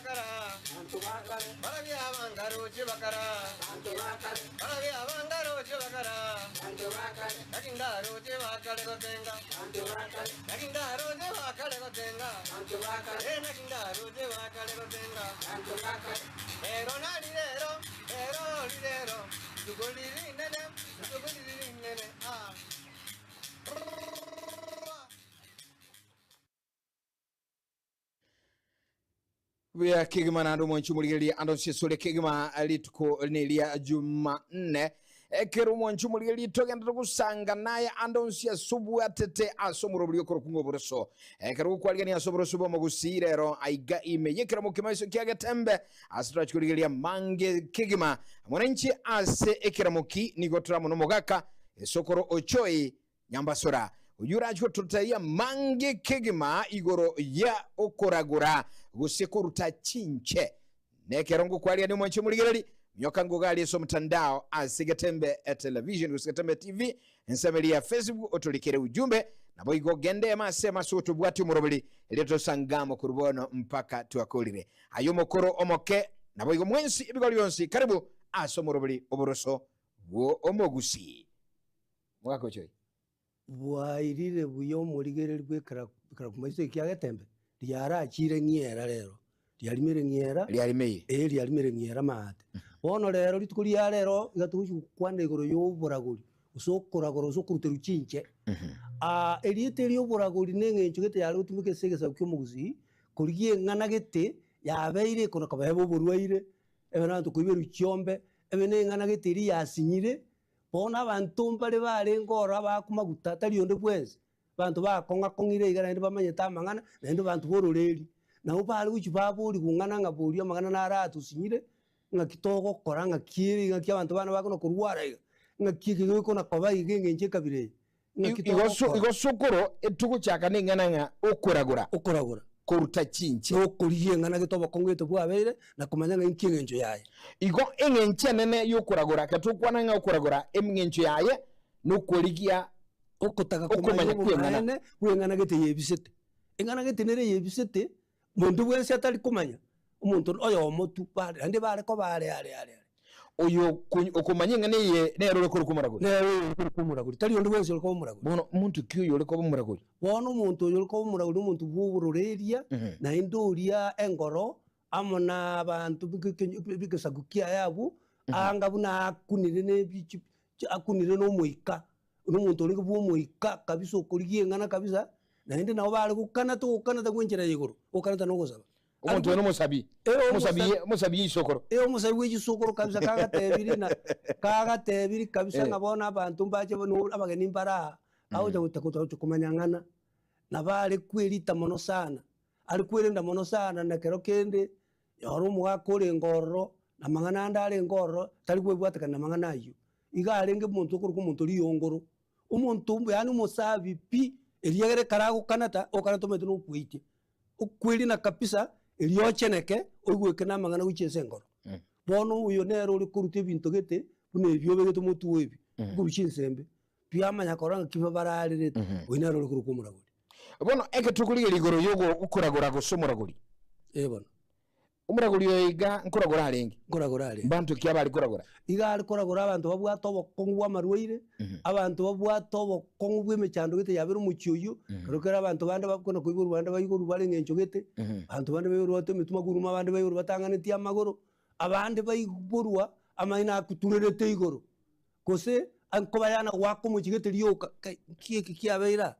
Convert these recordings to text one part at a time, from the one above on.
bakara Barabia abangaroche bakara Barabia abangaroche bakara Naki ndaroche bakare gotenga Naki ndaroche bakare gotenga Eh naki ndaroche bakare gotenga Rero nari rero Rero rirero Rituko riri rinene Rituko riri rinene Ah Buya kegima naende omwanchi omorigereria ande onsi ase ore kegima rituko neria Jumanne ekero omwanchi omorigereria togenderere gosanga naye ande onsi ase obwatete ase omorobori okorokwa ng'a oboroso ekero gokwarigania ase oboroso bw'omogusii rero aiga ime y'ekeremo kemaiso kia Getembe ase torachi korigereria mange kegima mwananchi ase ekeremo ki nigo tore amo nomogaka esokoro Ochoi Nyambasora, oyio orache gototebia mange kegima igoro ya okoragora gose koruta chinche. Nekero ngokwarigania omwanche omorigereri, minyoka ngogarie ase omotandao ase Getembe Television gose Getembe TV, ensemo eria ya Facebook otorikere ujumbe, naboigo genda ema ase ema ase otobwati omoroberi erio tosange amo korwa bono mpaka twakorire. Aye omokoro omoke, naboigo mwensi ebigori bionsi, karibu ase omoroberi oboroso bw'omogusii. Omogaka ochoe. Bwairire buya omorigereri bw'ekera maiso ekia Getembe, riarachire ng'iera rero, riarimire ng'iera, Riarimeire. eh riarimire ng'iera maate. Bono rero rituko ria rero iga togochi gokwana igoro ya oboragori, gose okoragora gose okoruterwa chinche. Erieta eria oboragori na eng'encho gete yare gotumeka ase egesaku kia omogusii, korigia eng'ana gete yabeire ekona koba ebe oborwaire, ebe na abanto koiberwa chiombe, ebe na eng'ana gete eria yasinyire, Bono abanto mbare barenge ororo abaakwa maguta, tari onde bwensi, abanto bakong'a-kong'ire iga naende bamanyete amang'ana, naende abanto b'ororeria. Nabo bare gochia baborigwa ng'ana ng'a boria amang'ana naro atosinyire, ng'aki togokora, ng'aki ere iga, ng'aki abanto bane bakona korwara iga, ng'aki eke gekona koba iga eng'encho ekabira eye, ng'aki Igo su- togokora. igo sukuru etogochaka neng'ana ng'a okoragora Okoragora. koruta chinche. Nokorigia eng'ana gete obokong'u gete bwabeire, na komanya ng'a inki eng'encho yaye. Igo eng'encho enene y'okoragora, ekero togokwana ng'a okoragora, eng'encho yaye nokorigia Okotaka komanya okomanya kw'eng'ana. obomaene bw'eng'ana gete yebisete. Eng'ana gete nere yebisete, monto bwensi atari komanya, omonto oyomo tu, bare naende bare koba are are are are. Oyo okomanya eng'ana eye nere ore korokwa omoragori. Nere ore korokwa omoragori, tari onde bwensi ore koba omoragori. Bono omonto ki oyo ore koba omoragori? Bono omonto oyo ore koba omoragori nomonto bw'obororeria, naende oria engoro amo na abanto b'egesaku kiaye abwo, anga buna akunire nebichi akunire nomoika, nomonto orenge bw'omoika kabisa okorigia eng'ana kabisa, naende nabo bare gokanata ogokanata gwa enchera ya igoro, ogokanata nogosaba. Omonto oyo nomosabi, Eh, omosabi, omosabi y'isokoro. Eh, omosabi bw'echisokoro kabisa kagatebiri na kagatebiri kabisa Eh. ng'a bono abanto mbache bono abageni mbare aa, bagocha gocha gocha komanya ng'ana, nabo are kwerita mono sana, are kwerenda mono sana na ekero kende, nyora omogaka orenge ororo, na amang'ana ande arenge ororo, tari kwebwatekana na amang'ana aywo. Iga arenge omonto okorokwa omonto riyongoro, omonto yaani omosabi pi, erio ekero agokanata, ogokanata omanyete na okweitia. Okwerina kabisa, erio ocheneke, oigweke namang'ana gochia ase enkoro. Bono oyo nere ore koruta ebinto gete, buna ebi obegete omotwe oo ebi, okorwa chinsembe, biamanya korora ng'aki bararerete, oyo nere ore korokwa omoragori. Bono eke tokorigereria igoro y'okoragora gose omoragori. Eh bono. Omoragori oyo iga nkoragora arenge. Nkoragora arenge. Mbanto ki abare koragora? Iga are koragora abanto babwate obokong'u bw'amarwaire, abanto babwate obokong'u bw'emechando gete yabere omochie oyio, ekero kere abanto bande bakona koiborwa bande baiborwa bare eng'encho gete, abanto bande baiborwa babwate emetwe maguruma, abande baiborwa batang'anetie amagoro, abande baiborwa amaino akuturerete igoro, gose nkobayana goaka omochie gete rioka, kai nki eke kiabeire aa?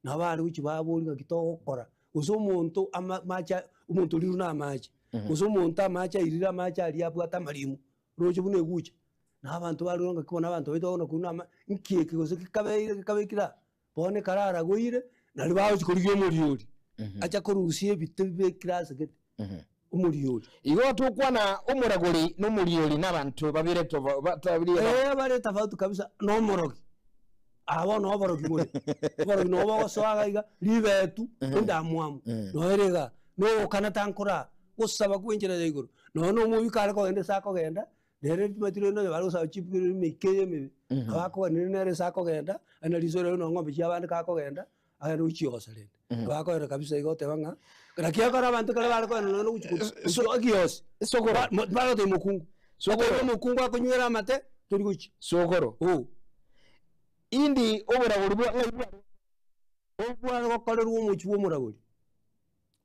Nabo bare gochia baboria ng'aki togokora, gose omonto ama amache omonto orirwe na amache, gose omonto amache airire amache aria abwate amarimo, roche buna egucha. Na abanto bare korora ng'aki bono abanto baito bono korwa na ama nki eke gose gekabeire gekabekire aa, bono ekero aragoire, nario bagochia korigia omoriori, acha korusia ebite bibekire ase gete, omoriori. Igo tokwana omoragori na omoriori nabanto babere Eh, bare tofauti kabisa na omorogi. Aa bono oborogi bore, oborogi nabo bogosoa iga iga, ribetu, endamwamu, noyo ere igaa, nogokana tankoraa, gosaba kwa enchera ya igoro, nonya na omoyio kare kogenda ase akogenda, nere timanyeti rende onye bare gosaba chipikiri emeika eye emebe, nabo akogenda nere ase akogenda, aye na risoero riaye na ng'ombe chia abande kakogenda, agende gochiosa rende. Bakoera kabisa igo oteba ng'a, naki ekero abanto ekero bare koenda nonya gochia gochia egiosi, Sokoro. bagotebia mokungu, Sokoro. otebe omokungu akonywera amate, tori gochia. Sokoro. Oo. Indi oboragori bwa ng'ai bware? Obware gokorerwa omochie bwa omoragori,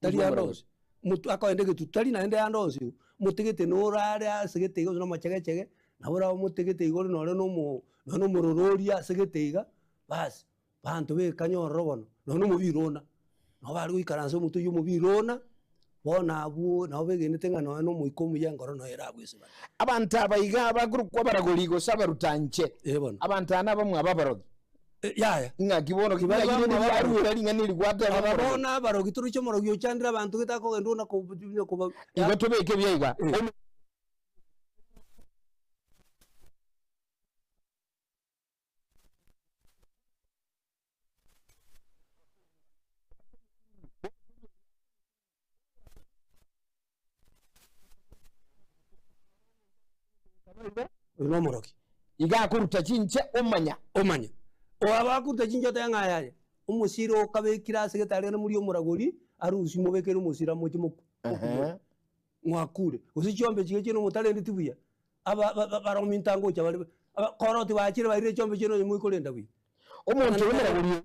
tari Omochie ande bw'omoragori. onsi, motu akoenda egetutu tari naende ande onsi igo, motegete norare ase gete iga gose na amachegechege, nabo orabe omotegete iga ore nore na omo nonye na omorororia ase gete iga, baas, banto bekanya ororo bono, nonye na omobira ona, nabo bare goikaransa omotwe oywo omobira ona, bono abwo nabo begenete ng'a nonye na omoika omuya enkoro noyo erabwese bare. Abanto aba iga abakorokwa abaragori gose abarutanche, Eh bono. abanto aba nabamwe ababarogi. Eh, yaya. Ng'aki bono Tibari ng'aki rende bamwabo abarogi. riaruera ring'ana eri gwateba Aba omorogi. bono abarogi toroche omorogi ochandire abanto gete akogenda ona koba Igo tobeke buya iga. Eh. Oyo nomorogi. Iga akoruta chinche omanya. Omanya. Oyo akoruta chinche oteba ng'a yaya, omosira okabekire ase getari gane morie omoragori, arusie mobekere omosira moche mokwe. Ehe. Mwakure. Gose chiombe chiria chiria motarendeti buya, aba ba- ba- barominto ngocha bare, aba koroti bachire bairire chiombe chiaino onye moikorenda buya. Omonto oyo omoragori oyo.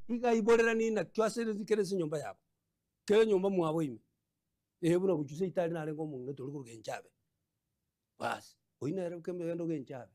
Iga aiboreranie nakio ase kera ase enyomba yabo, kera enyomba mwabo ime, eh buna gochia seitari narenge omong'ina tore korwa Genchabe, baas, oyio nere kembe genda Genchabe,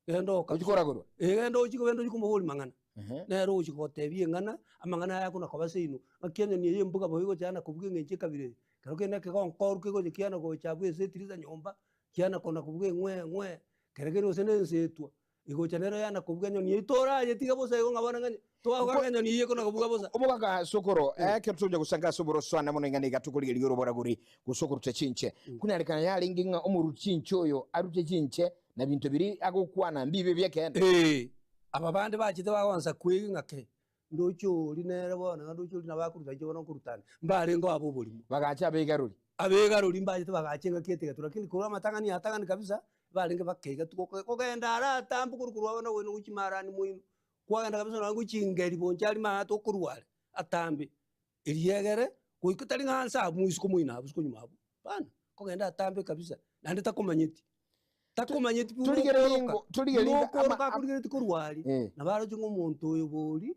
genda oka Ochia koragorwa? Eh genda ochie genda ochie komoboria mang'ana, Ehe. nere ogochia gotebia eng'ana, amang'ana aya akona koba seino, ng'aki enyoni eye embuga bobe egochana kobuga eng'encho ekabira eye, ekero kende ekegonkoru kegocha kiana gocha abwo ase etirisa nyomba, kiana kona kobuga eng'we eng'we, kere kere gose na ensetwa, Egocha nero yana kobuga enyoni eyio, torayetiga bosa igo ng'a bono ng'a twagoka ng'a enyoni eyio ekona kobuga bosa. Omogaka Sokoro, ekero togocha gosanga ase oborosana mono ing'ana iga tokorigereria oroboragori gose okoruta chinche. Konyarekana yarenge ng'a omoruti chinche oyo arute chinche na binto biria agokwana mbibe ebi'ekeene. Ee, aba bande bachete bagoansa kwegi ng'a ke, ndoche oria nere bono, ng'a ndoche oria nabo akoruta inche bono nkorutane. Mbarenge abo oborimo. Bagacha abaigarori. Abaigarori mbachete bagacha engaki etegetwe, lakini korwa amatang'ani atang'ani kabisa, barenge bakeiga tu kogenda ara atambe korwa korwa abana goina gochia marani moino, kwagenda kabisa nonya gochia ingeri bonchari maate okorwa are atambe, eriegere goika tari ng'a nse abwo moisiko moino abwo isiko nyuma abwo, hapana, kogenda atambe kabisa, naende takomanyeti, takomanyeti pi buna Torigereria okoroka, ingo- torigereria buna ingo ama- okoroka akorigeretie korwa aria, Eh. nabo aroche ng'a omonto oyo bori,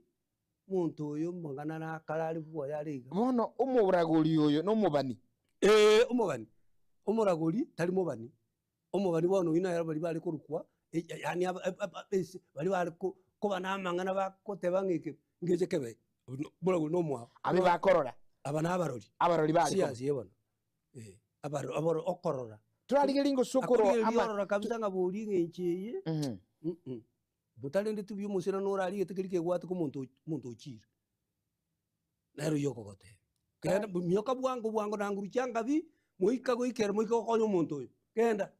omonto oyo amang'ana nakare are bwoye are iga. Bono omoragori oyo nomobani. Ee, omobani, omoragori tari mobani, Omobani bono oyio nere baria bare korokwa yaani ase baria bare koba na amang'ana bagoteba ng'a eke ngeche kebe omoragori na omwabo. Abe bakorora. Aba na abarori. Abarori bare koba. Siasi bono, eh, abaro abaro okorora. Torarigereria gose okorora Akorigereria ama orora kabisa ng'a boria eng'encho eye, botarendeti buya omosira norarigete keria kegwate ka omonto omonto ochire. Nere oyio okogotebia, genda minyoka bwango bwango na nguru chiangabi, moika goikera moike gokonya omonto oyo, genda,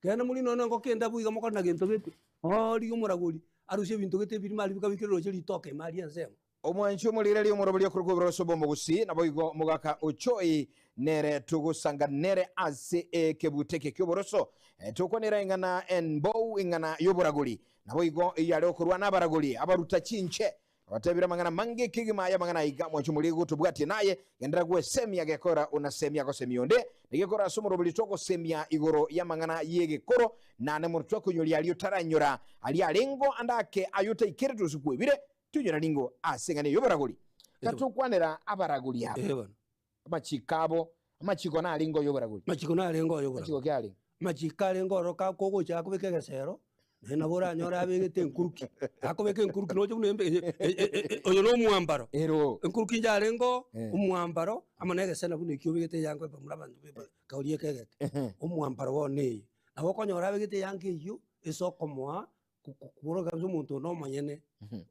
genda morie nonya na engoko endabu iga mokore na gento gete, oo rigia omoragori, arusie ebinto gete ebirimo aria bikabekire roche ritoke ime aria ensemo. Omwanchi omorigereria omoroberi okorokwa oboroso bw'omogusii, naboigo omogaka Ochoi nere togosanga nere ase ekebute eke ki'oboroso. Tokwanera eng'ana embou, eng'ana y'oboragori. Naboigo eyare okorwa nabaragori abaruta chinche Abatebire amang'ana amange kegima ay'amang'ana aiga, mwanche omoria gotobwatia naye, genderera gwesemia gekora onasemia agosemia onde, na gekora ase omoroberi togosemia igoro y'amang'ana y'egekoro, nane mono twakoinyoria aria otaranyora, aria arengo ande ake aye otaikerete gose kwebire, toinyora ringo ase eng'ana ey'oboragori. Gatokwanera abaragori aba, Ee bono. amachiko abo, amachiko narenge oy'oboragori. Amachiko narenge oyoboragori. Amachiko ki arenge? Amachiko arenge ororo ka kogocha akobeka egesero, naende nabo oranyore abegete enkuruki, akobeka enkuruki noche buna embe eye oyo na omwambaro. Ero. Enkuruki inche arenge oo, Eh. omwambaro amo na egesena buna ekio obegete eyanga bamura abanto be kauri eke egeke. Ehe. Omwambaro bono eye. Nabo okonyora abegete eyanga eywo, ase okomoa Kworokia kabisa omonto onde omonyene,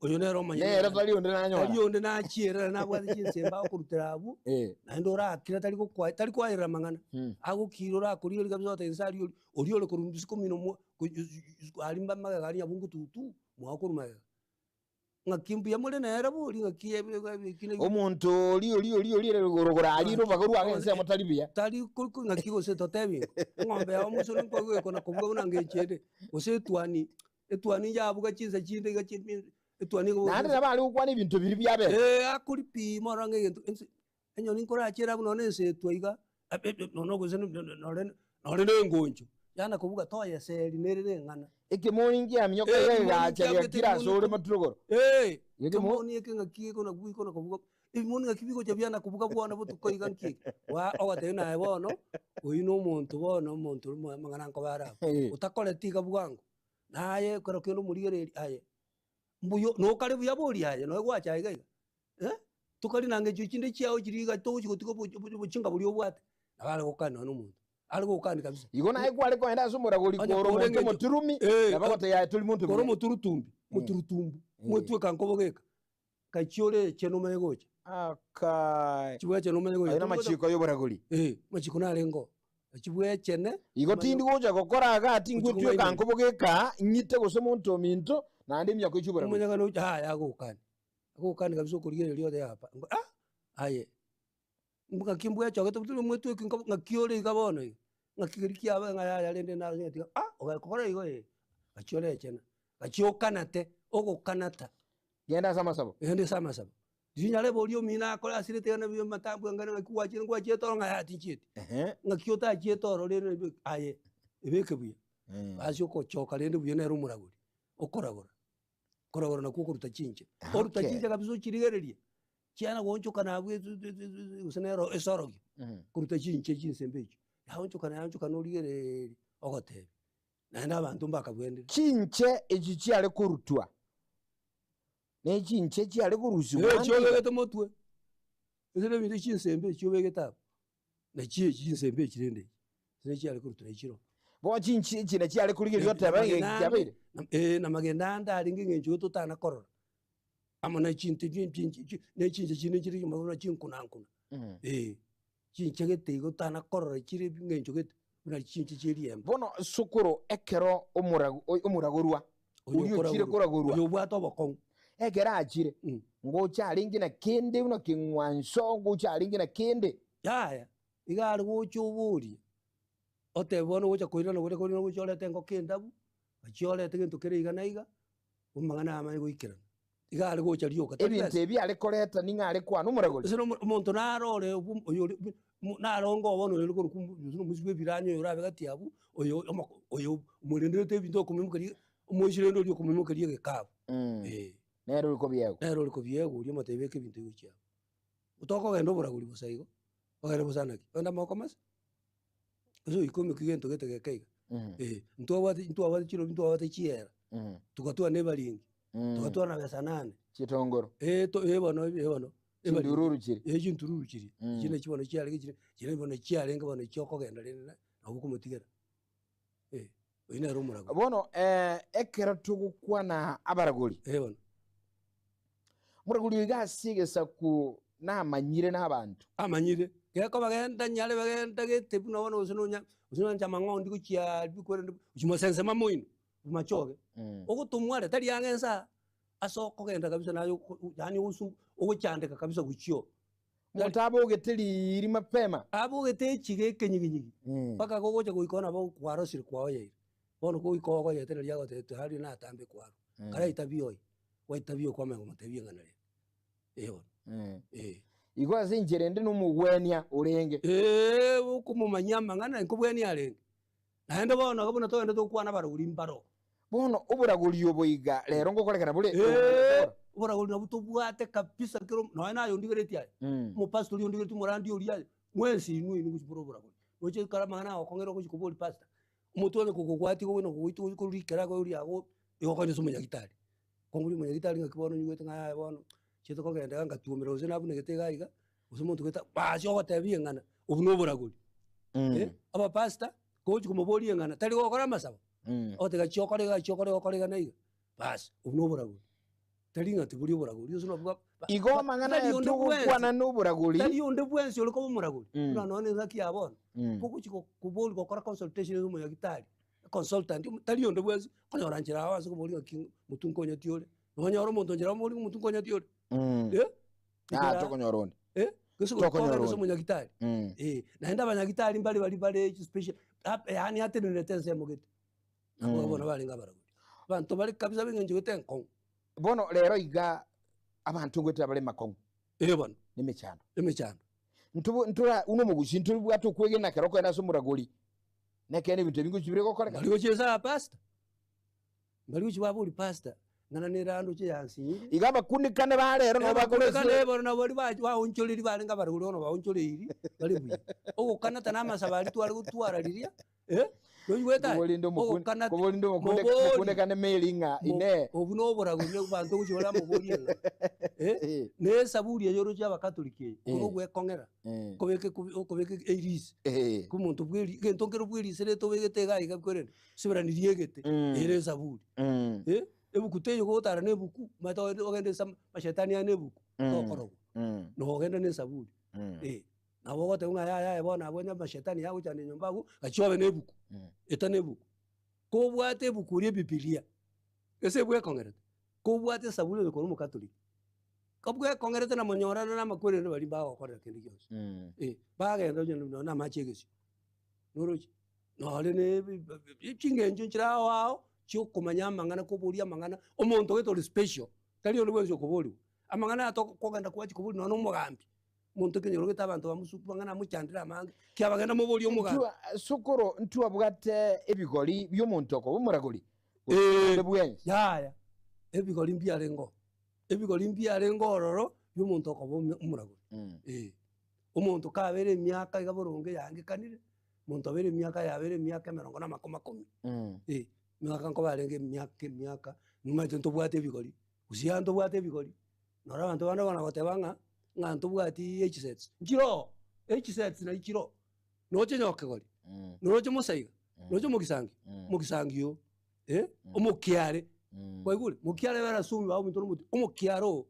oyo nere omonyene. Nere tari onde nanyora. Tari onde nachierera nabwate chinsembe agokorutera abwo, Eh. naende orakire tari gokwa tari kwaerera amang'ana, agokira orakorigereria kabisa ogoteba inse aria oria, oria ore korwa isiko mino mwa aria magega aria nyabungututu, mwakorwa magega. Ng'aki mbuya more nere bori ng'aki eki Omonto oria oria oria oria ore rogoro aria robaga rware ensemo tari buya. Tari ko ng'aki gose totebi ng'o, eng'ombe yao mosore nkoigwa ekona kobuga buna ngecho ende, gose etuani. Etwani yabuga chinsa chinde iga chi etwani igo Naende nabo are gokwana ebinto biria biabete. Eh, akoripima orore ng'a egento ense enyoni nkorachera abwo nonye ense etwa iga, nonye gose nore nore na engoncho, yana kobuga toyeseri nere na eng'ana. Ekemoni nkiaminyoka Eh, iga ekemoni kegacha nkiabwate geakire ase ekemoni ore maturogoro. Eh, Ekemo- ekemoni eke ng'aki gekona kobuga ikona kobuga, ebimoni ng'aki bigocha biana kobuga bwono botuko iga nki eke, wa ogotebia naye bono, oywo na omonto bono omonto omo amang'ana nkoba are abwo. Eh. Otakoreti iga bwango, naye ekero kende omorigereria aye, mbuya nokare buya boria aye noe gwacha iga iga eh, tokari na ng'encho chinde chiago chiria iga togochi gotiga obo obo obochinga boria obwate, nabo are gokani nonye na omonto, are gokani kabisa. Igo naye kware kogenda ase omoragori Onye kore kore omonto eng'encho- omoturumi, Eh, nabo agotebia aye tori monto Kore buya. omoturutumbi, moturutumbu, mwetweka nkobogeka, Kachia ore echenu omanye gocha. Akae. Chibwechene omanye gocha. Aye namachiko y'oboragori. Eh, amachiko narenge oo. Chibwechene. Igo tindi gocha gokora iga tingwetweka Gochia nkobogeka ng'ite gose monto ominto naende emiaka echi oboragori. Omonyakani ocha yaya agokani. Agokani kabisa okorigereria ote apa. Ah! Aye. Ng'aki mbwechogete tore mwetweki nko ng'aki ore iga bono iga. Ng'aki keria kiaba ng'a yaya rende naro tiga ah! Ogakora igo eh. Gachia orechena. Gachia okanate, ogokanata. Genda ase amasabo. Genda ase amasabo. Rinyare boria omino akore asirete gana buya amatambo angane ng'aki gwachire ngwachiete oro ng'a yaya tinchieti. Ehe. Ng'aki otachiete oro rende nabi aye, ebeke buya. Ase ogochoka rende buya nere omoragori, okoragora. Koragora nakwo okoruta chinche. Oruta Okay. chinche kabisa ochirigererie, chiana goonchoka nabwo gose nero esorogi, koruta chinche chinsembe echio. Yaonchokana yaonchokana origererie, ogotebia. Naende abanto mbakabwenire. Chinche echi chiare korutwa, ne chinche chiare korusigwa Eh, ande iga. chiobegete motwe, ase nebinto chinsembe echi obegete abwo, nachi echi chinsembe echi rende echi, ase chiare korutwa nachi chiroo. Bono chinche echi nachiare korigereria oteba ng'a eki kiabeire. Eh, namagena ande arenge eng'encho igo totana korora, amo na chinto chi chi chi ne chinche chinde chire nyuma buna chinkunankuna, eh. Chinche gete igo tana korora chire eng'encho gete buna chinche chie riemba. Bono sokoro ekero omorago omoragorwa Oyo oria ochire okoragorwa, koragorwa oyo obwate obokong'u. ekero achire ngocha arenge na kende buna keng'wanso ngocha arenge na kende. Yaya, iga are gocha oborie, otebe bono ogocha koirana goria koirana gocha orete engoko endabu, ochie orete gento kere iga na iga, amang'ana aya amanye goikerana. Iga are gocha rioka, tari Ebinto besa. ebi are koreta ning'o are kwana omoragori? Ase nomo omonto naro ore obwo oyore bi mo naronge oo bono oyore korokwa omo gose nomoisia bwa ebiranya oyo orabe gati abwo, oyo omoko oyo omorenderete ebinto okomoimokeria omoisia rende oria okomoimokeria egekabu, eh. Nere ore kobiegwa. Nere ore kobiegwa oria omotebi beka ebinto ebi gochia abwo. Tokogenda oboragori bosa igo, ogende bosa naki? Ogende amagoko masa? Gose oike omokia gento gete geke iga. Eh, ntwabwate ntwabwate chirobi ntwabwate chiera, tugatwara na ebaringi, tugatwara na besa nane. Chitongoro. Eh to eh bono eh bono. Chindururu chiria. Eh chintururu chiria, echio nachio bono chiarenge chire, chiria bono chiarenge bono chiokogenda rende na nabo okomotigera. Eh, oyio nere omoragori. Bono ekero togokwana abaragori. Eh bono. Omoragori oyo iga ase egesaku namanyire nabanto. Amanyire, gekoba genda nyare bagenda gete buna bono gose nonya gose nonye amang'ondi gochia aria kwerende gochia mosensema moino, machoge. Ogotomwa are tari ang'e nsa ase okogenda kabisa naye oko yaani ogosu ogochandeka kabisa gochia oo. Omonto abogete riiri mapema. Abogete echiga ekenyiginyigi, mpaka gogocha goika oo nabo kwarosire kwaoyeire. Bono goika ogoyete naria agotebia aria natambe kwarwa. Karaitabi oye, gwaitabi okwamanya komotebia ing'ana riria. Eh bono, eh. Igo ase enchera ende nomogwenia orenge. Eeh okomomanyia amang'ana nkobwenia arenge. Naende bono iga buna togenderete gokwana abaragori mbaro. Bono oboragori obo iga rero ngokorekana bore Eeh, oboragori nabwo tobwate kabisa kero nonya naye ondigeretie aye, omopastor oria ondigeretie omorandi oria aye, mwensi inwe inwe gochia bore oboragori. Noche ekero amang'ana agokong'era ogochia koboria pastor, omotwe onye kogokwatia igo bono gogoita gochia korikera igo oria ago, igo okonya ase omonyagitari. Kong'uria omonyagitari ng'aki bono nyigwete ng'a yaya bono, chiete kogenda iga ngatuomera gose nabunegete iga iga, gose omonto gete basi ogotebia eng'ana, obwo na oboragori. Abapastor, gochi komoboria eng'ana, tari gokora amasabo, ogoteba gachia okore iga gachia okore iga okore iga na iga, basi obwo na oboragori. Tari ng'a tibori oboragori gose nabwo ba- Igo ba- amang'ana tari aya onde bwensi, togokwana noboragori. tari onde bwensi ore koba omoragori, Mm. buna nonye na engaki ya bono, kogochi go- kobori gokora consultation ase omonyagitari, econsultant, tari onde bwensi, okonyora nchera ago ase koboria ng'aki motwe nkonyeti ore, nonyore omonto nchera omoborie ng'a omotwe nkonyeti ore, eh. Ah, tokonyora onde. Eh, gose Tokonyora gokogenda ase onde. omonyagitari. Eh, naende abanyagitari mbare baria bare special, yaani atenenerete ensemo gete. Nabo bono barenge abaragori. Abanto bare kabisa b'eng'encho gete enkong'u. Bono rero iga abanto ngoetera bare makong'u Ee bono, na emechando. emechando. Ntobo ntora buna omogusii ntoribwate okwegena ekero okoenda ase omoragori, na ekeene ebinto ebi ngochi bire gokoreka. Mbari gochia ase abapastor, mbari gochia babori pastor, ng'ana nere ande oche yansinyire. Iga abakunikane ba rero nabo bakore ase. Abakunikane bono nabo baria ba baonchoreria barenge abaragori bono baonchoreiri bare buya. Ogokanata na amasabo aria tware gotwara riria, eh, noigwete aye? Koborinde omokun- Ogokanata, koborinde omokunde- mobori. omokundekane meri ng'a inee. Obwo na oboragori na abanto gochia bare amoborie ng'a eh, Eh. na esaburi eye oroche abakatoliki eye, Eh. oro ogwekong'era, Eh. okobeka okobeka erisi, Eh. omonto bweri egento nkere bweriserete obegete iga iga korende siberani riegete, Mm. ere esaburi. Mm. Eh, ebuku teiyo gotara na ebuku, omanyete ogende ogende ase amashetani aya na ebuku, Mm. tokorogwa, Mm. na ogende na esaburi. Mm. Eh, nabo ogoteba ng'a yaya yaya bono abwo onye amashetani agochanda enyomba abwo, gachia obe na ebuku, eta na ebuku. Kobwate ebuku eria ebibilia, gese bwekong'erete, kobwate esaburi onye kore omokatoliki, kobwekong'erete na monyorana na amakweri naende baria mbagokorera kende gionsi. Eh, bagenda onye nonye na amache egesio, noroche, nore na ebi chingencho nchire ao ao, chiokomanya amang'ana koboria amang'ana, omonto gete ore special, tari onde bwensi okoboriwa. Amang'ana aya tokogenda kwachia koboria nonye na omogambi. Omonto ekenyoro gete abanto bamosuku bang'ana amochandere amange, kiabagenda moborie omogambi. Ntwa sokoro ntwabwate ebigori bi'omonto okoba omoragori, gose Ee, onde bwensi. Yaya, ebigori mbiarenge oo, ebigori mbiarenge ororo bi'omonto okoba ome- omoragori. Ee, omonto kabere emiaka iga boronge yaangekanire, omonto abere emiaka yabere emiaka emerongo na amakumi makomi, ee, emiaka nkoba arenge emiaka emiaka, nimanyete ntobwate ebigori, gose iga ntobwate ebigori. Noro abanto bande bono goteba ng'a, ng'a ntobwati age sets, nchiroo, age sets nari chiroo, noche nyokegori, noroche mosaiga, noroche omogisangi, omogisangi oo, eh, omokiare, kwaigure? Mokiare bera asumi bagominto na omotwe, omokiare oo,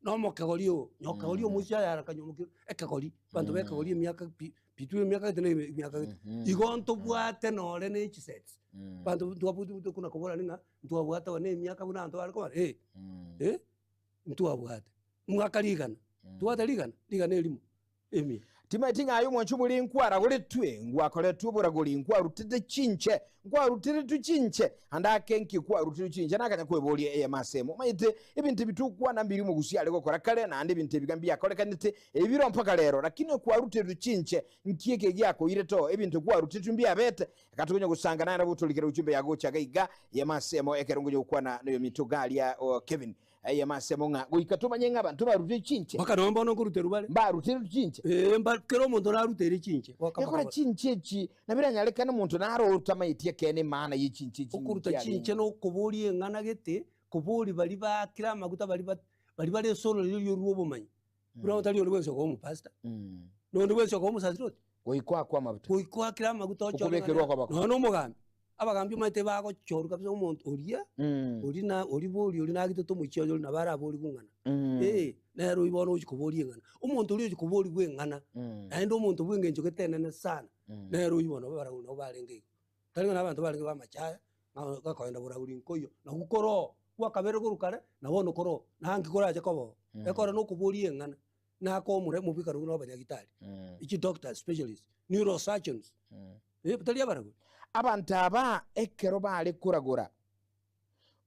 na omokegori oo, nyokegori omoisia ayare akanywa omokia ekegori, abanto ba ekegori emiaka pi between emiaka gete na emiaka gete. Igo ntobwate nore na age sets, abanto ntwabwate tokona koborani ng'a ntwabwate na emiaka buna abanto bare kobara eh, eh. ntwabwate omwaka rigana, twabwate rigana, rigana erimo, emia. Timaeti ng'a aye omwanchi omoriri nkwaragoretwe, ngwakoretwe oboragori, nkwarutete chinche, nkwaruteretwe chinche, ande ake nki kwarutirwe chinche? Nakanya kweboria eyemo ase emo. Omanyete, ebinto ebi tokwana mbiri omogusia are gokora kare, naende ebinto ebiga mbiakorekanete, ebi biro mpaka rero. Lakini kwaruteretwe chinche, nki eke giakoirete oo? Ebinto kwarutetwe mbiabete, Eka tokonya gosanga naye nabo torikere ujumbe ya gocha iga iga eyemo ase emo ekero ngonya gokwana noyominto garia o Kevin eyemo ase emo ng'a goika tomanye ng'a abanto barutire chinche Mpaka nonya bono nkoruterwa bare. mbarutire chinche Ee, mba kera omonto narutere chinche. Goka ekora bakabora. chinche echi nabiranyareka omonto naro otamaeti ekeene emaana ye chinche echi Okoruta nki chinche arenge. na okoboria eng'ana gete, koboria baria baakire amaguta baria ba baria bare esoro riria riorua obomanyi. Buna otari onde bwensi okoba omopastor, na onde bwensi okoba omosaserdoti. Goika akwe amaguta. Goika oakire amaguta ochore Okobekerwa okoboko. Nonya na omogambi, abagambi omanyete bagochorwa kabisa omonto oria, oria na oria bori oria nagitete omochie oye oria nabo araborigwe ng'ana. Ee, nere oyio bono ogochia koboria eng'ana. Omonto oria ogochia koborigwa eng'ana, naende omonto bwa eng'encho gete enene sana, nere oyio bono barabwo nabo barenge igo. Tari ng'a na abanto barenge b'amachaya, ng'a gakoenda boragori nkoiyo, nabwo koroo, gwakabere korwa kare, na bono koroo, na nki korache koba oo. Ekero na okoboria eng'ana, nakomore mobikano buna abanyagitari, chidoctors, specialists, neurosurgeons, eh, tari abaragori. Abanto aba ekero bare koragora,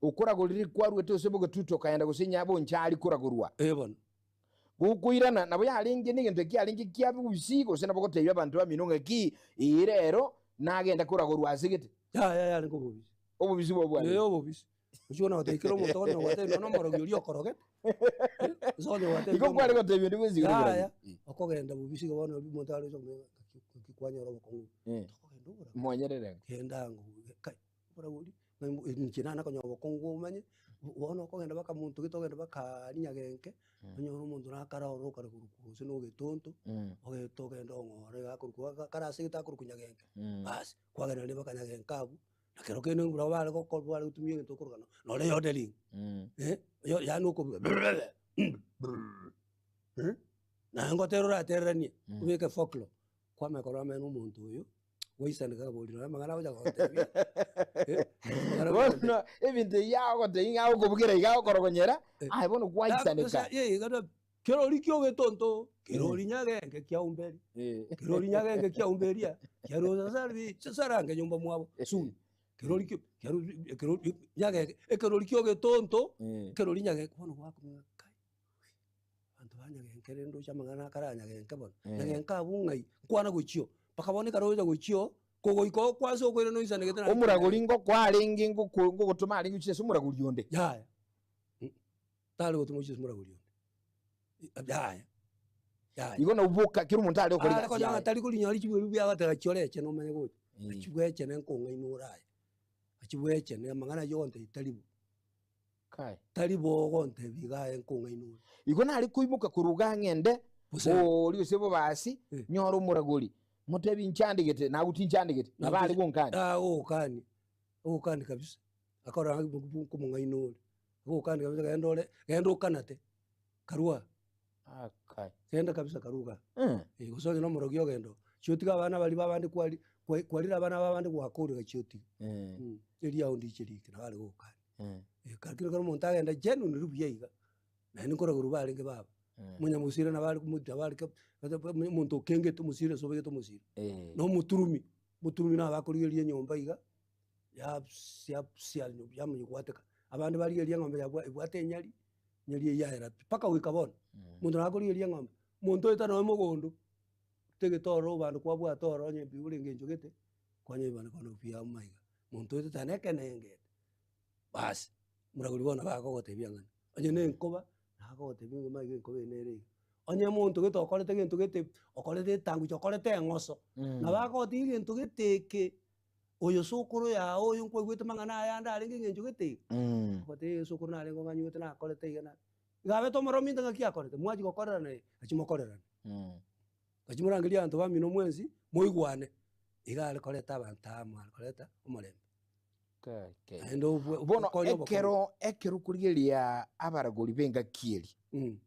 okoragorire kwarwete ase bogetutu okaenda gose nyabonchari koragorwa. Eh bono. Gokoirana nabo yarenge negento ekiarenge kia bobisi, gose nabo gotebia abanto bamino ng'a ki, ee rero nagenda koragorwa ase gete. Yaya yarenge obobisi. Obobisi bwa bwarenge. Ee obobisi. Ochia kona gotebia kera omonto okonyora gwatebia nonya omorogi oria okorogete, ase okonyora gwatebia Igo kware gotebia onde bwensi igoro Yaya, oboragori. okogenda bobisi iga bono omonto aroche okomanya ng'aki ng'aki kwanyora obokong'u. Tokogenda oboragori. Mwanyerere. Genda ango kai, oboragori, inche nana konyora obokong'u omanye, bono okogenda mpaka monto gete ogende mpaka aria nyagenke, onyore omonto nakare ororo okare korokwa gose na ogetonto, ogete ogende ong'ore iga akorokwa kare ase egete akorokwa nyagenke, baas, kwagenda naende mpaka nyagenke abwo, na kero kende nabo bare gokora bare gotumia egento okoroka nore yodeling, yaani okobuga naye ngotera oratereranie, obeke folklore, kwamanya korora omanyene omonto oyo. Gwaisaneka akabori nonya amang'ana agocha gogotebia eh, amang'ana agocha gogotebia. Bono ebinto ebi agogotebia ng'a agokobugera iga agokorogonyera, Eh. aye bono gwaisaneka. Ye, iga kerori kia ogetonto, kerori nyagenge kia umberi, Eh. kerori nyagenge kia umberia, kiarosa sari sarange nyomba mwabo soon. Kerori kio kerori ekerori nyageke ekerori kia ogetonto, ekerori nyageke bono gwakumia ng'a kai, abanto ba nyagenke rende ndoche amang'ana akare aya nyagenke bono, nyagenke abwo ng'ai, nkwana gochio, mpaka bono ekero ogocha gochio, kogoika oo kwansa okoirana oisanegete naende Omoragori ngokoa arenge ngoko ngogotoma arenge gochia ase omoragori onde. Yaya, tari gotoma gochia ase omoragori onde, yaya, yaya. Igo nabo boka kera omonto are gokora Are egasi konya ng'a yaye. tari korinyora chibweru buya agoteba chiore echene omanye gocha, achibwechene nkong'aina ore aye, achibwechene amang'ana aywo ogontebia tari bo. Kai. Tari bo ogontebia iga aye nkong'aina ore. Igo nare koimoka korwa iga ng'ende Gose. oria gose bobasi, Eh. nyore omoragori, motebie inchandegete, nago tinchandegete, nabo are gonkania. Agogokania, agogokania kabisa, akorora ng'a nkomong'aina ore, agogokania kabisa genda ore, genda okanate, karua. Akai. Genda kabisa karua igaa. Eh. Eh, gose onye na omorogi ogenda oo, chiotiga abana baria ba abande kwari kwa kwarire abana ba abande gwakorire gachiotiga. Eh. Erio ao ndiche rike nabo are gogokania. Eh. Lakini ekero omonto agenda genuinely buya iga, naende nkoragorwa barenge baba, Eh. omonyamosira nabo are komoita nabo are ke omonto okengete omosira ase obegete omosira, Eh. na omoturumi, omoturumi nabo akorigereria enyomba iga, yabusia busia yamanya goateka. Abande barigereria eng'ombe yabwa ebwate enyari, enyari eywo yaera pi, mpaka goika bono, omonto nabo akorigereria eng'ombe, omonto oeta nonye mogondo, otegete ororo obande kwabwate ororo onye mbuya orenge encho gete, kwanyora bono buya amo iga, monto oetete ane ekenengete. Basi, omoragori bono nabo akogotebia ng'a onye na enkoba, nagogotebia ng'a omanye enkoba eye nere iga. Onye omonto gete okorete gento gete, okorete etanguche, okorete eng'oso, nabo akogotebia egento gete eke, oyo sokoro yago oyo nkwaigwete mang'ana aya ande arenge eng'encho gete iga, ogotebia sokoro narenge ong'anyuete nakorete iga na iga abete omorominto ng'aki akorete, mwachia gokorerana eye, gachia mokorerane. Gachia morangerie abanto bamino mwensi, moigwane, iga are koreta abanto amo, are koreta omorembe. Naende obwe Bono okonya obokong'u. ekero ekero okorigereria abaragori b'engaki eri, Mm.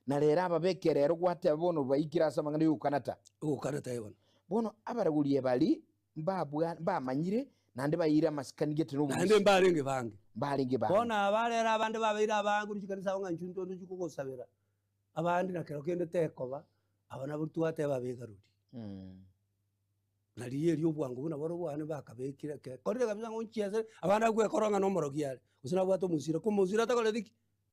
na rero ababeke rero gwateba bono baikire ase amang'ana y'ogokanata. Ogokanata eh bono. Bono abaragori ebari mbabwa mbamanyire naende baeire amasikani gete na Naende obogusi. mbarenge bange. Mbarenge bange. Bono aba rero abande babeire abange korwa chikanisa abwo ng'a inchuo ntoche kogosabera, abande na kero kende tekoba, aba nabo twateba abegarori. Na riria erio obwango buna bono bwane bakabekire eke korire kabisa ng'a onchiesere, abande bagwekora ng'a nomorogi are, gose nabwate omosira, ko omosira takoreti ki?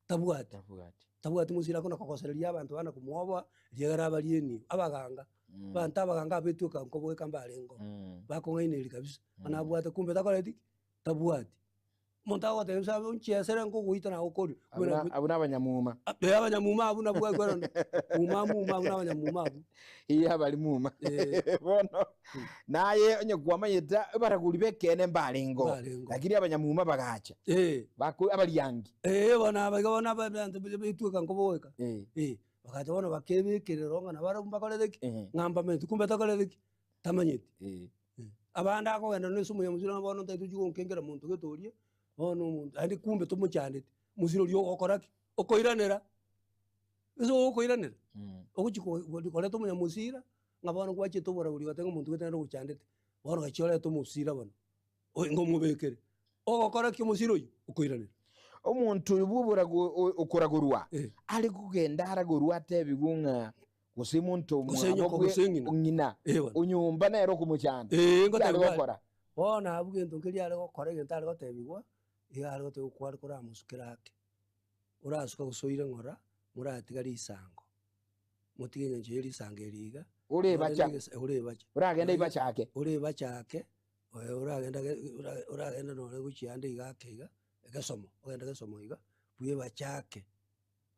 Tabwati. Tabwati. Tabwati mosira akona kogosereria abanto bana komwoboa, riagera abarie enibo, abaganga, abanto abaganga abetweka nkoboeka mbarenge oo, bakong'ainereria kabisa, bono abwate kumbe takoreti ki? Tabwati. Omonto agotebia bosa onchiesere nkogoita nagokoria, Abwo na- abwo na abanyamuma. Eh, abanyamuma abwo nabwo ekero muma muma abwo na abanyamuma abwo. Iye abari muma. Eh. Bono naye onye kwamanyete abaragori b'ekeene mbarengo. Mbarengo. Lakini abanyamuma bagacha. Eh. Bako abariangi. Eh, bono aba iga bono abanto betweka nkoboeka. Eh. Eh, bagacha bono bakebekerera ng'a nabarabwo mbakorete ki? Eh. Ng'a mbamanyeti, kumbe takorete ki? Tamanyeti. Eh. Abande akogenda na ase omonyamosira ng'a bono ntaete ochia gonkengera monto gete oria, bono omonto naende kumbe tomochandeti, omosira oria ogokora ki? Okoiranera, ase ogokoiranera, ogochi ko koreta omonyamosira, ng'a bono gwachete oboragori ogoteba ng'a omonto gete nere ogochandete, bono gachia orete omosira bono, oyo ngomobekere, ogokora ki omosira oywo? Okoiranera. Omonto oyo bwa oborago okoragorwa, Eh. are kogenda aragorwe atebigwe ng'a Gose omonto Gose omwabo nyoko bwe gose ng'ina. ng'ina, Eh, bono. onyomba nere okomochanda. Eh, Ki ngotebigwa are are. gokora? Bono abwo gento nkeria are gokora egento are gotebigwa, iga are gotebigwa kware koramosukera ake, orasuka gose oire ng'ora, moratiga risango, motige eng'encho ya risango eri iga, Orebacha. orebacha. Oragende ibacha ake. Orebacha ake, oragenda ge oragenda nonye gochia ande iga ake iga, egesomo, ogende gesomo iga, bwebachake.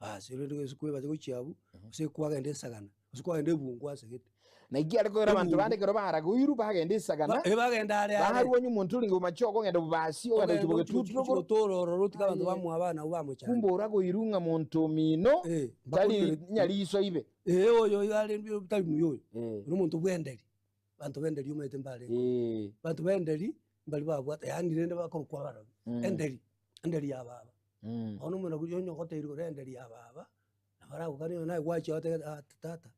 Baas, rende gose kwebacha gochia abwo, gose kwagenda esagana, gose kwagenda ebungo ase gete. Na inki are koira abanto Ebungo. bande ekero baragoirwe bagenda esagana, Ba- eh, bagenda are are. barwa onye omonto orenge bomache okogenda bobasi, ogenda Ogenda gochia gochi- gochi- bogetuturo gochi gotora ororo otige abanto Aye. bamwabo abana abwo bamochanda. kumbe oragoirwe ng'a monto omino Eh, tari mbakorire- nyariso ibe. Eh, oyo oyo are mbi- tari muya oyo. Eh. Oyo omonto bwenderi, abanto benderi omanyete mbarenge. Eh. Abanto benderi, mbari babwate yaani rende bakorokwa abarogi, enderi, enderi ya baba. Bono omoragori onye ogotebiwa igoro enderi ya baba, nabo aragokanie nonya naye gwachia otebe ah tata,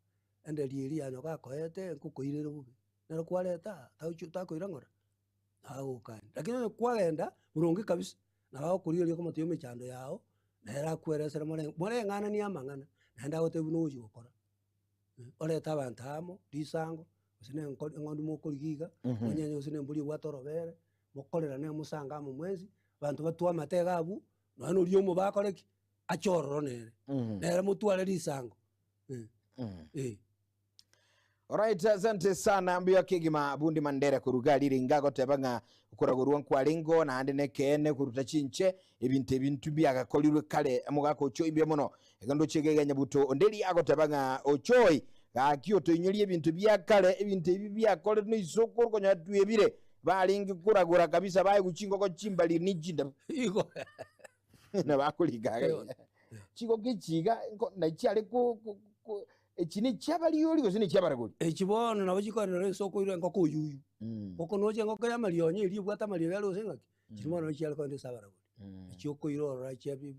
enderi eria ya nyoka akoete nkokoirere bobe, nero kwareta aa tagochi takoira ng'ora, nagogokania. Lakini onye kwagenda boronge kabisa, nabo agokorigereria okomotebia emechando yago, nere akweresere more moreng'ananie amang'ana, naende agotebia buna ogochi gokora. Orete abanto amo, risango, gose na enko eng'ondi mokorigia iga, monyenye gose na embori ebwate orobere. Mokorerane mosange amo mwensi, abanto batwe amate iga abwo, nonya na oria omobe akore ki? Ache ororo nere. Nere motware risango. Eh. Alright, asante sana mbuya kegima bundi mandere koruga riringa goteba ng'a okoragorwa nkwarengo naende nekeene koruta chinche ebinto ebintu biagakorirwe kare omogaka ochoi mbuya mono Eke ndoche iga iga nyabuto onderi agoteba ng'a ochoi gaki otoinyorie ebinto bia kare ebinto ebi biakoretwe na isokoro konyora twebire barenge koragora kabisa baegwe chingoko chimbariri ne chindabu Igo. na bakorika iga iga. Chingoko echi iga nko nai chiare ko ko ko echi ne chiabariori gose ne chiabaragori? Echi bono nabo chikoenora ase okoirwa engoko oyuyu. Ngoko noche engoko ya amarionya eria ebwate amarionya are gose ng'aki, chiri bono nabo chiare kogenda ase abaragori. Echi okoira ororo chiabi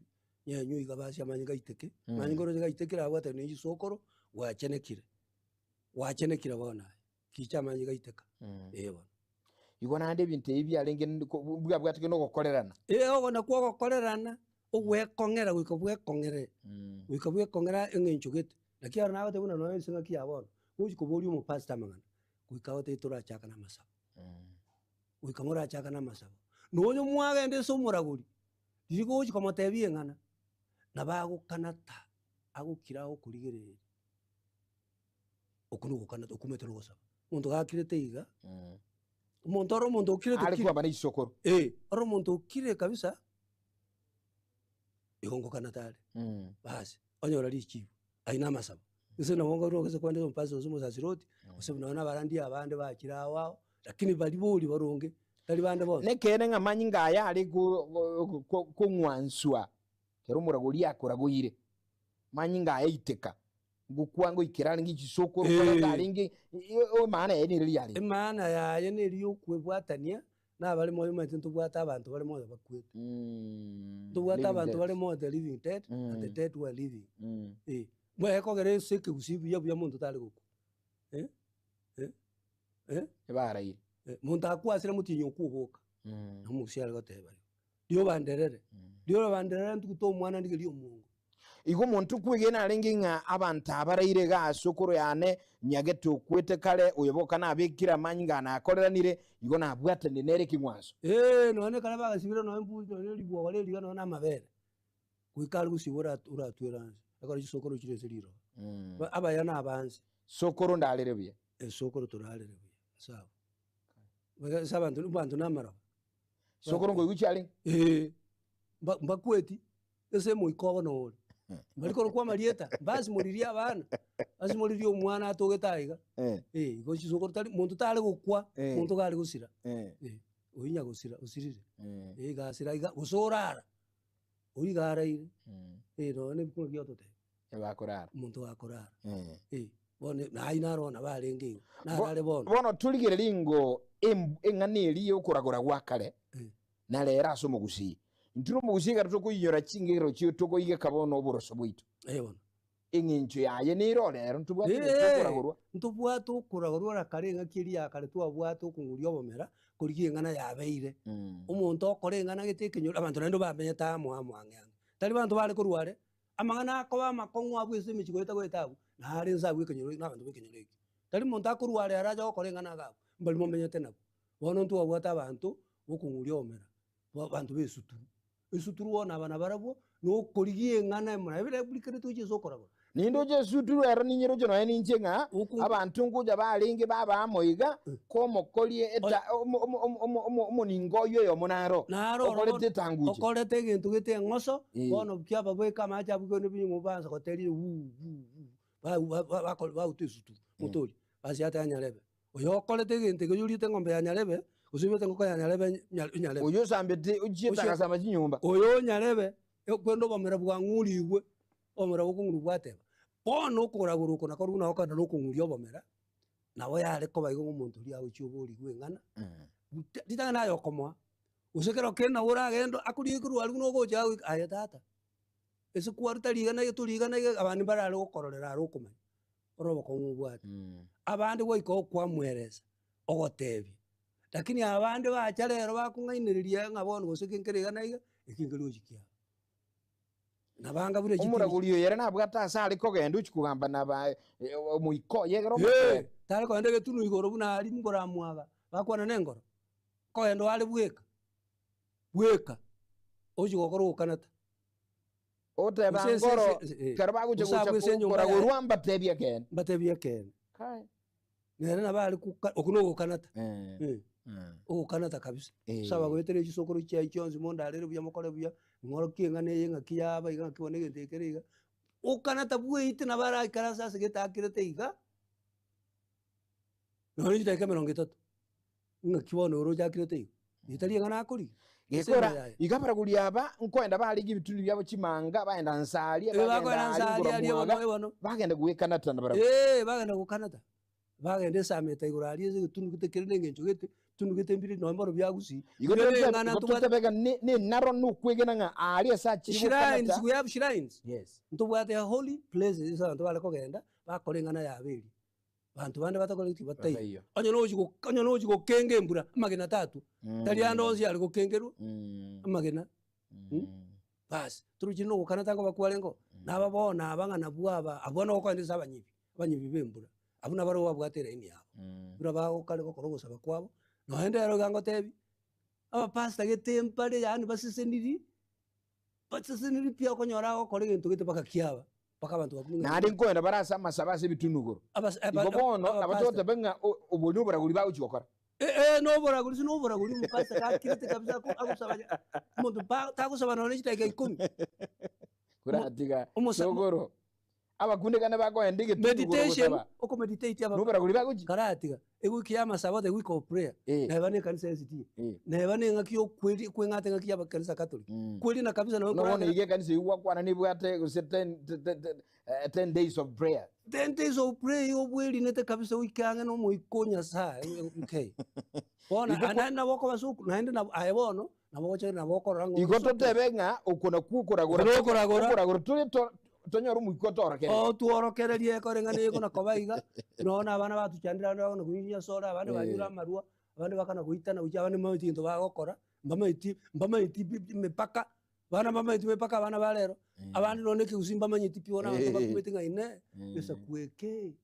nyenywa iga basi amanyinga gaiteke, amanyinga oroche gaitekire abwate ne chisokoro, gwachenekire, gwachenekire bono aye, kicha amanyinga gaiteka, eh bono. Igo naende ebinto ebi biarenge n- ko- bwabwateke na ogokorerana. Eh oko nakwo ogokorerana, ogwekong'era goika bwekong'ere, goika bwekong'era eng'encho gete. Naki aro nagoteba buna nonya ase engaki ya bono, gochi koboria omopastor amang'ana, goika agotebie torachaka na amasabo, goika morachaka na amasabo. Nonya mwagenda ase omoragori, Riria gochia komotebia eng'ana, nabo agokanata, agokira agokorigereria, okwo nogokanata okumete nogosaba. Omonto gakirete iga, omonto ore omonto okirete Are ki, kwaba na isokoro. eh, ore omonto okire kabisa, igo ngokanata are, basi, onyora richibu, aywo na amasabo. Gose nabo nkorwa gose kwande omopastor gose omosasiroti, gose nonye na abarandia abande bachire ao ao, lakini baria boria baronge, tari bande bonsi. Nekeene ng'a amanyinga aya are kong'wanswa ekero omoragori akoragoire, amanyinga aya aiteka, ngokwa ngoikera arenge chisokoro koreta arenge emaana yaye nere riarenge. Emaana yaye neri yokwebwatania nabare moyo omanyete ntobwate abanto bare moyo bakwete. Ntobwate abanto bare moyo the living dead and the dead who are living. Eh, buna ekogera ase ekegusii buya buya monto tare gokwa eh, eh, eh. Ebaraire. Monto akwasire motienyi okwoboka, na omogusii are goteba igo. Rioba nderere, rioba nderere ntugute omwana ndigerie omongo. Igo omonto okwegena arenge ng'a abanto abaraire iga ase okoro yane, nyagete okwete kare, oyo boka nabekire amanyinga anakoreranire, igo nabwatanire nere ekeng'wanso. Ee, nonya ekero bagasibire nonya emburi nonya ribwogo riria nonya na amabere, goika are gosibwa ora oratwere anse, ekero chisokoro chire ase riroba. Abaya na abanse. Sokoro ndarere buya. Esokoro torarere buya, ase abwo. Ase abanto abanto na amaroba. Sokoro nkoigwa chiarenge? Ee, mba mbakweti. Ase omoika obo nore. Mbari korokwa amarieta, mbasimoririe abana, basimoririe omwana atogete aiga. Eh. Eh, igo chisokoro tari monto tare gokwa, Eh. monto gare gosira. Eh. Eh, oyio nyagosira osirire. Eh. Eh, iga asira iga, gose orara, oyio iga araire. Mm. Eh, nonya na ebikunwa ebi ototebia, Ebakorara. omonto gakorara. Eh. Eh, bono naye naro nabo arenge igo, narare bono. Bono torigererie ingo em- eng'ana eria yokoragora gwa kare, Eh. Na rero ase omogusii, intwe nomogusii ekero tokoinyora chingero chio tokoigeka bono oboroso bwaito. Eh bono. Eng'encho yaye nero rero ntobwate Eh, egento okoragorwa. Ntobwate okoragorwa ora kare eng'aki eria ya kare twabwate okong'uria obomera, korigia eng'ana yabeire. Omonto okora eng'ana gete ekenyoro, abanto naende bamenyete amo amo ang'e ang'e. Tari banto bare korwa are, amang'ana akoba amakong'u abwo ase emechie goeta goeta abwo, nare inse abwo ekenyoro na abanto ba ekenyoro ekio. Tari monto akorwa are arache gokora eng'ana iga abwo, mbari momenyete nabwo. Bono ntwabwate abanto bokong'uria omera, abanto b'esuturu. Esuturu bono aba nabarabwo, nokorigia eng'ana emo naye bire buri kere toche ase okoragora. Nindoche esuturu ero ninyeroche nonya ninche ng'a abanto ngocha barenge baba amo iga, komokorie eta omo omo omo omo omo omoningo oyio oyomo naro, Naro oro okorete bono, etanguche. okorete egento gete eng'oso, Eh. bono kiababeka amache abwo kende binywa bansa goterire wuu wuu wuu, ba ba ba bakore bauta esuturu, motoria, basi ata nyarebe. Oyokorete egento eke oyoriete eng'ombe ya nyarebe, gose oibete engoko ya nyarebe nyarebe. Oyio osambete ochiete Osie- agasamba chinyomba. Oyo nyarebe, kwenda obomera bwang'urigwe, obomera bokong'urigwa bwateba. Bono okoragora oko nakorwo buna gokogenda na okong'uria obomera, nabo yare koba igo ng'a omonto oria agochia oborigwe eng'ana, ritang'ani aye okomoa, gose ekero kende nabo oragende akorigie korwa aria buna ogocha agoika aye tata, ase kwaruta rigana iga torigana iga abande mbarare gokororera are okomanya. Ore obokong'u obwate. Abande goika okwamweresa, ogotebia. Lakini abande bacha rero bakong'ainereria ng'a bono gose eke nkere iga na iga, eki nkeri gochia kiabo. Nabanga buna chitibi. Omoragori oyo ere nabwate ase are kogenda ochia kogamba na ba omoika oye ekero Ee, omotere. tari kogenda egetunu igoro buna aria ngoramwaga, bakwana na engoro. Kogenda oare bweka, bweka, ochi gokora ogokanata. Oteba Gose ase- ngoro ase- eh, kero bagocha gose abwo gocha ase enyomba yaye. koragorwa mbatebie ekeene. Mbatebie ekeene. Kai. Nere nabo are goka okwo na ogokanata. Eh. Eh, ogokanata kabisa. Eh. Saba goetera chisokoro chiaye chionsi mondarere buya mokore buya, ng'orokie eng'ana eye ng'aki yaba iga ng'aki bono egento eke kere iga. Okanata bweite nabo araikaranse ase egete akirete iga, nonye chidakika emerongo etato, ng'aki bono oroche akirete iga, ritari eng'ana akorigia. Ase Gekora ime yaye. iga abaragori aba nkoenda barenge ebituni biabo chimanga, baenda nsaria, Eh, bagenda bakoenda aria nsaria igoro aria bono, mwaga, eh bono. bagenda gwekanata nabarabwo. Eh, bagenda gokanata, bagenda esameta igoro aria ase egetunu gete kere na eng'encho gete, ebitundu gete mbire nonye bono bia gusii, Igo mbire totebe eng'ana igo ntobwate totebe ng'a ne nenaro nokwegena ng'a aria ase achire Shrines, gokanata. we have shrines. Yes. Ntobwate holy places ase abanto bare kogenda, bakora eng'ana yabo eria. Banto bande batakoreti bataiyo. Bataiyo. Onye nochi go onye nochi gokenga embura, amagena tatwa, tari ande onsi are gokengerwa, amagena Baas, torochire na ogokana tango bakwarenge oo, naba bono aba ng'a nabwo aba, abwo nogokonyete ase abanyibi, abanyibi ba embura, abwo nabarabwo babwate eraini yabo. Buna bagokare gokora ogosaba kwabo, nonye ndero iga ngotebi, abapastor gete mbare yaani baseseniri, baseseniri pi okonyora agokora egento gete mpaka kiaba, mpaka abanto bakumia ng'a Naende nkoenda bare ase amasabo ase ebitunu igoro. Abas- aba- Igo bono nabo abapastor. togoteba ng'a o- obwo noboragori bagochia gokora. Eh, eh, noboragori ase noboragori omopastor gakirete kabisa ako- agosaba ja- omonto pa tagosaba nonye chidakika ikomi. Koratiga Omosa- sokoro abakundekane bakoenda egetunu igoro Meditation, gosaba okomeditate aba noboragori bagochia. karatiga, ewiki ya amasabo the week of prayer, Eh. neba na ekanisa ya SDA, Eh. neba na eng'aki ya okweri kweng'ata eng'aki ya abakanisa Catholic, Mm. kwerina kabisa nabo Bono koragera iga ekanisa eywo gwakwana nebwate gose ten, te- te- te- eh, 10 days of prayer. Ten days of prayer obwerinete kabisa oike ang'e na omoika o Nyasaye okay. Bono Igo ko- naende nabo okoba ase oku naende nabo aye bono nabo ogocha nabo okorora ng'a Igo ore ase oku. totebe ng'a oko nakwo okoragora Oko nokoragora. okoragora tore to- tonyore omoika otorokererie. Oo tworokererie ekore ng'a nigo nakoba iga, nonya na abana batuchandire abande bakona konywa chinyasore, abande banyure Eh. amarwa, abande bakana goitana gochia abande mbamaeti gento bagokora, mbamaeti mbamaeti pi pi mipaka, Abana mbamanyeti mpaka abana ba rero, abande nonya na ekegusii mbamanyeti pi bono abanto bakumete ng'a inee, egesaku eke,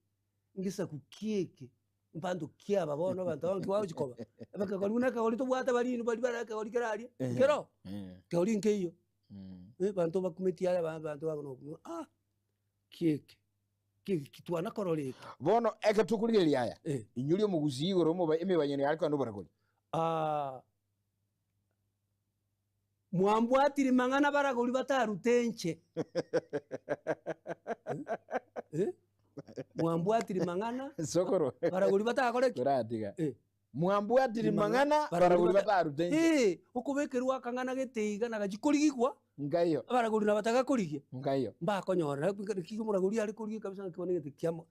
ngesaku ki eke, mbanto ki aba bono abanto aba nki bagochi koba? Ekegori buna ekegori tobwate baria baria bare ekegori kere aria, nkero, ekegori nkeiyo, abanto bakumeti aya abanto bakonya ah, ki eke, ki eke twana korora eke. Bono eke tokorigereria aya, inyoria omogusii igoro omoba emebanyeno yare kogenda oboragori. Mwambwatiri mang'ana baragori batarute inche. Eh? Mwambwatiri mang'ana Sokoro. baragori batakore ki? Toratiga. Eh. Mwambwatiri mang'ana Baragori baragori bata- batarute inche. Eh, okobekerwa akang'ana gete iga nagachi korigigwa, Nkaiyo. abaragori nabo batagakorigia, Nkaiyo. mbakonyora. Naki omoragori are korigia kabisa naki bono egento kiamo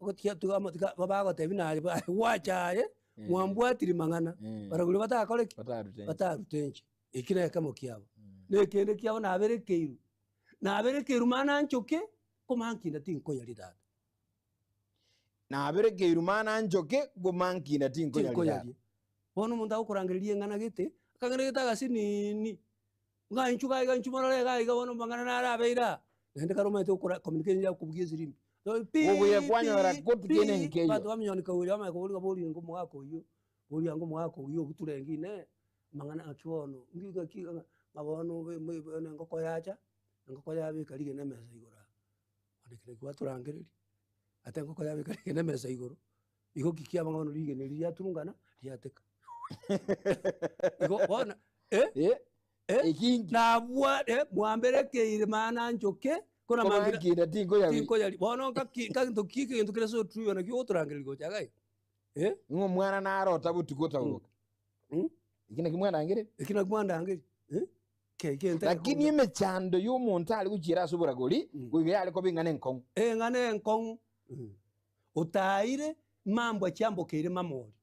ogotiga tiga amo tiga bagotebi naye ba gwacha aye, mwambwatiri mang'ana, baragori batakore ki? Batarute inche. Batarute inche. Eki na ekemo kiabo. Na ekende kiabo naberekeirwe, naberekeirwe mana nchoke, komankinda tinkoyaria tata. Naberekeirwe mana nchoke, komankinda tinkoyaria tata. Tinkoyaria. Bono omonto agokorangereria eng'ana gete, akang'ana gete agasinini, ng'a inchuo iga iga inchuo morore iga iga bono amang'ana naro abeire aa, naende kare omanyete gokora communication ya kobugia esirimbi. Pi Obuya kwanyora pi gotu kende pi, nkeiyo. abanto baminyoneka oyo bamanya koboria ng'a boria omogaka oyio, boria ango omogaka oyio obuturenge inee, amang'ana ng'aki bono, nki ng'aki ng'a ng'a bono bono engoko yacha, engoko yabeka rigena emesa igoro aa, bono ekero gwatorangereria, ata engoko yabeka rigena emesa igoro, igo ki kiaba bono rigena erio riaturungana, riateka. Igo bono eh, Eh, eh, ekinki. nabwa eh, mwamberekeire mana nchoke, kona mambia Komankinda tinkoyaria. tinkoyaria. Bono ngaki ngaki ki egento kere so true naki ogotorangereria gocha iga iga, eh. Ng'a omwana narota botuko otaboka. Mm. Eki naki mwandangereria. Eki naki mwandangereria, eh, ke egento Lakini emechando ya omonto are gochiera ase oboragori, Mm. goika yare koba eng'ana enkong'u. Eng'ana enkong'u, otaire mambwa chiambokeire mamori,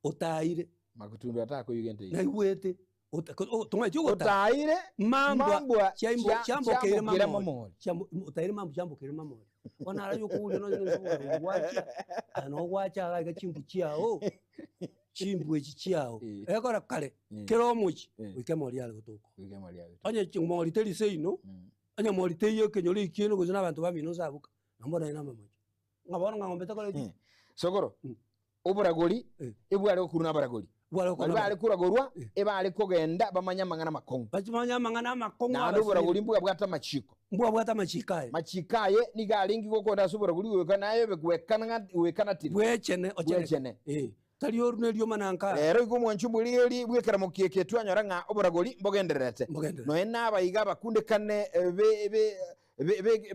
otaire. Makutundu atakoigwa gento eke. Naigwete, ota- ko- o- tong'achi ogotara. Otaire Mambwa mambwa chiaimbo- chia- chiambokeire chiambokeire mamori. mamori. Chiambo- otaire mambwa chiambokeire mamori. Bono araria okouria nonye na oboragori bwachia, aye noo gwacha iga iga chimbu chiao, chimbu echi chiao. Eh. Ekora kare, Eh. kera omochie, Eh. goika emori yare gotoka. Goika emori yare gotoka. Onye chimori teri seino, onye mori teiyo ekenyoro ekieno gose na abanto bamino nse abwo ka, nabo bono aye namamocho. Ng'a bono ng'a ng'ombe tekoreti. Sokoro, Mm. oboragori Eh. ebware gokurwa na abaragori. Bware Baria gokora bare koragorwa, ebare kogenda bamanye amang'ana amakong'u. Bachimanye amang'ana amakong'u Naende abasiri. oboragori mbwabwate amachiko. Mbwabwate amachiko aye. Machiko aye nigo arenge gokonda ase oboragori goika naye obe gwekanatire. Bwechene ocheneke. Bwechene. Eh, tari oru ne rioma na nkaa. Rero igo omwanchi omorigereria bw'ekeramo kieke twanyora ng'a oboragori mbogendererete. Mbogendererete. Nonya nabaiga abakundekane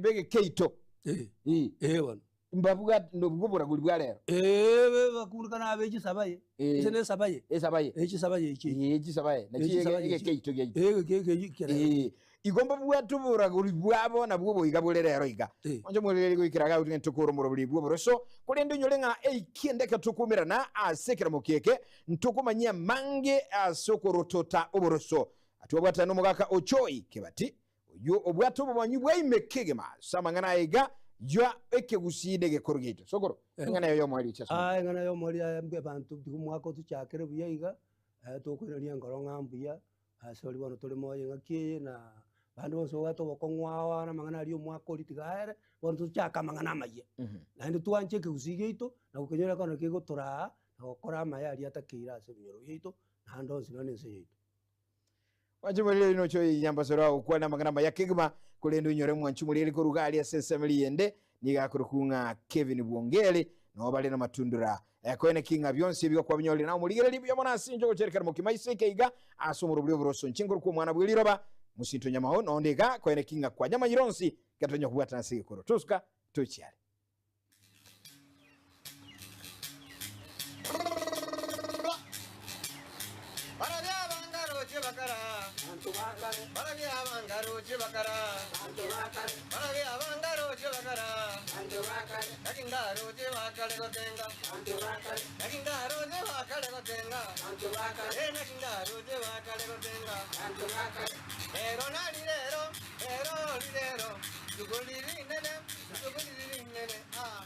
b'egekeito. Eh, Eh. eh bono. Mbabwate nobwo oboragori bwa rero. Eh, bakundekana abe chisabaye. Eh. Ase nesabaye. Esabaye. Eh, chisabaye echi. Eh, chisabaye. Nachi Chisabaye echi. egekeito giaito. Eh, egeke kere. Eh, igo mbabwate oboragori bwabo nabwo boiga bore rero iga. Eh. Onche omoreri goikera iga gotugente tokore omoroberi bwa oboroso, korende onyore ng'a eiki ende ekero tokomerana ase ekeremo kieke, ntokomanyia amange ase okorotota oboroso. Twabwatana nomogaka Ochoi Kebati, oyio obwate obomanyi bwa ime kegima ase amang'ana aya iga ya ekegusii na egekoro giaito. Sokoro, eng'ana eyo y'omoerio chia Sokoro. Aa, eng'ana y'omoerio aya mbuya abanto tiga omwaka otochakere buya iga, tokoiraneria enkoro ng'a mbuya, ase oria bono tore moyo engaki eye na abande bonsi babwate obokong'u ao ao na amang'ana aria omwaka oria tiga aere, bono tochake amang'ana amayia. Naende twanche ekegusii giaito, na gokenyora kono kegotoraa na gokora amaya aria atakeire ase ebinyoro biaito, naende onsi nonya na ense yaito. Mwanche moriri nocho inyambasoro agokwana amang'ana amaya kegima, korende onyore mwanche moriri koruga aria ase ensemo eyende, nigo akorokwa ng'a Kevin Bwongeri, noo bare namatundura. Koene ki ng'a bionsi ebi gokwabinyorire nawe omorigereria buya mono ase inche ogocherekera mokima ise eke iga ase omorobori oboroso inche nkorokwa omwana bw'eriroba mosinto nyamao nonde iga koene ki ng'a kwanyamanyire onsi gatonya kobwatana ase egekoro tosuka tochiare. Barabia abangaroche bakara, barabia abangaroche bakara, barabia abangaroche bakara, naki ngaroche bakare gotenga, naki ngaroche bakare gotenga, eh, naki ngaroche bakare gotenga. Ero nari rero, ero rirero, rituko riri rinene, rituko riri rinene, ah.